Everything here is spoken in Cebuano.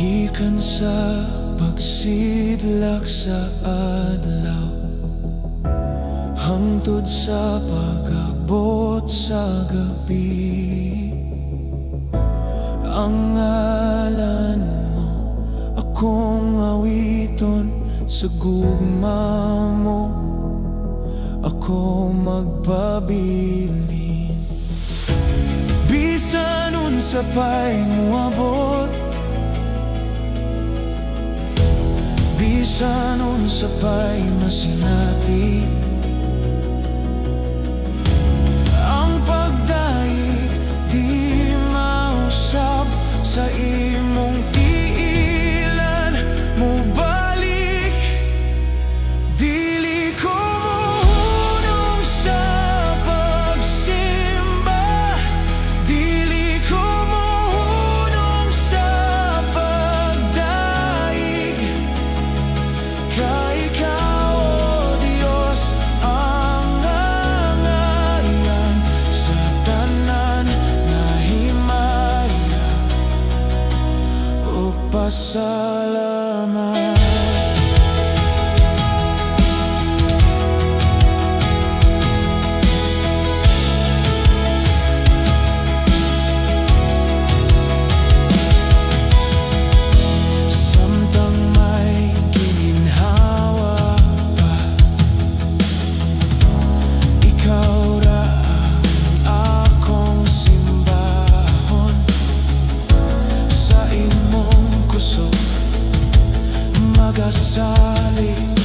Gikan sa pagsidlak sa adlaw hangtod sa pag-abot sa gabi, ang ngalan mo akong awiton. Sa gugma mo ako magpabilin. Bisan unsa pa'y muabot, bisan unsa pa'y masinati, ang pagdayeg di mausab. Sa imong tiilan mobalik. Dili ko mohunong sa pagsimba. Dili ko mohunong sa pagdayeg. Kay ikaw, O Dios, ang angayan sa tanan nga himaya ug pasalamat. Samtang may gininhawa pa, ikaw ra ang akong simbahon. Sa imong kusog magasalig.